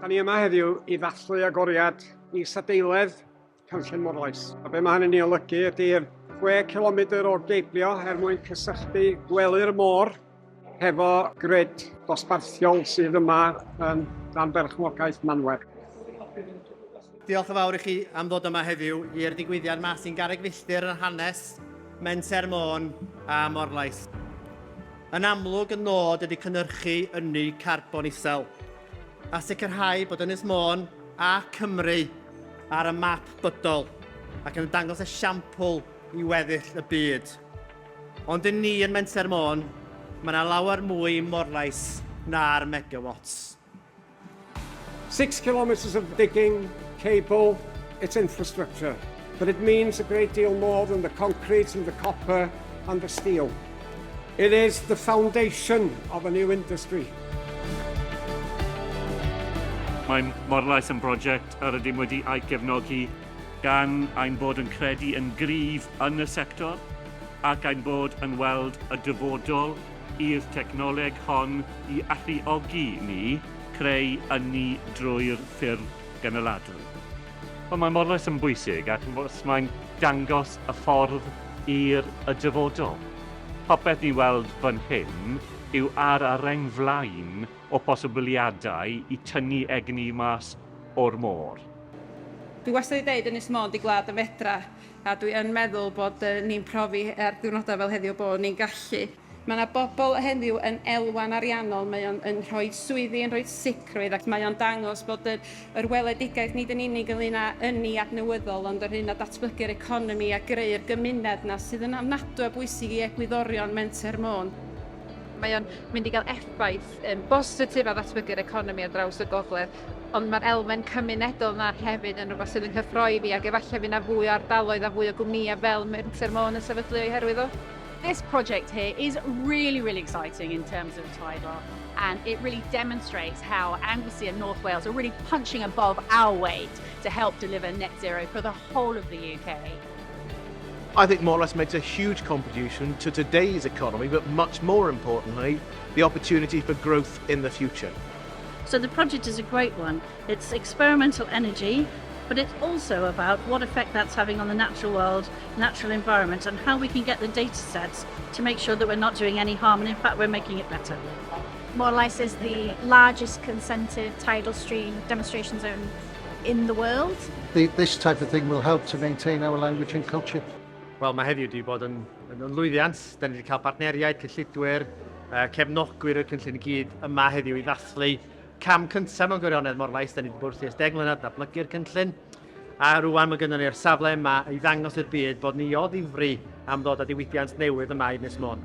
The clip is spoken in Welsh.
Da ni yma heddiw i ddathlu agoriad isadeiledd cynllun Morlais. A be mae hynny'n ei olygu ydy'r 6 km o geiblio er mwyn cysylltu gwely'r môr hefo grid dosbarthiol sydd yma yn dan berchnogaeth Manwer. Diolch yn fawr i chi am ddod yma heddiw i'r digwyddiad 'ma sy'n garreg filltir yn hanes Menter Môn a Morlais. Yn amlwg y nod ydy cynhyrchu ynni carbon isel a sicrhau bod Ynys Môn a Cymru ar y map bydol ac yn dangos esiampl i weddill y byd. Ond i ni yn Menter Môn, mae yna lawer mwy i Morlais na'r megawatts. 6 kilometres of digging, cable, it's infrastructure. But it means a great deal more than the concrete and the copper and the steel. It is the foundation of a new industry. Mae Morlais yn brosiect yr ydym wedi ei gefnogi gan ein bod yn credu yn gryf yn y sector ac ein bod yn weld y dyfodol i'r technoleg hon i alluogi ni creu ynni drwy'r ffyrdd gynaladwy. Wel, mae Morlais yn bwysig ac mae'n dangos y ffordd i'r y dyfodol. Popeth ni'n weld fan hyn yw ar y reng flaen o posibiliadau i tynnu egni mas o'r môr. Dwi wastad 'di deud Ynys Môn 'di gwlad y medra, a dwi yn meddwl bod ni'n profi ar ddiwrnodau fel heddiw bod ni'n gallu. Mae 'na bobl heddiw yn elwa'n ariannol, mae o'n yn rhoi swyddi, yn rhoi sicrwydd ac mae o'n dangos bod yr yr weledigaeth nid yn unig ynglŷn â ynni adnewyddol ond yr un â datblygu'r economi a greu'r gymuned 'na sydd yn ofnadwy o bwysig i egwyddorion Menter Môn. Mae o'n mynd i gael effaith yym bositif ar ddatblygu'r economi ar draws y gogledd ond mae'r elfen cymunedol 'na hefyd yn rhywbeth sydd yn nghyffroi fi ac efallai fydd 'na fwy o ardaloedd a fwy o gwmnïau fel Menter Môn yn sefydlu o'i herwydd o. This project here is really, really exciting in terms of tidal, and it really demonstrates how Anglesey and North Wales are really punching above our weight to help deliver net zero for the whole of the UK. I think Morlais makes a huge contribution to today's economy, but much more importantly, the opportunity for growth in the future. So the project is a great one. It's experimental energy, but it's also about what effect that's having on the natural world, natural environment, and how we can get the data sets to make sure that we're not doing any harm, and in fact we're making it better. Morlais is the largest consented tidal stream demonstration zone in the world. This type of thing will help to maintain our language and culture. Wel, mae heddiw wedi bod yn, yn, yn lwyddiant. Da ni wedi cael partneriaid, cyllidwyr, cefnogwyr y cynllun i gyd yma heddiw i ddathlu cam cyntaf mewn gwirionedd Morlais. Da ni wedi bod wrthi ers 10 mlynedd datblygu'r cynllun. A rwan mae gennym ni'r safle yma i ddangos i'r byd bod ni o ddifri am ddod â diwydiant newydd yma i Ynys Môn.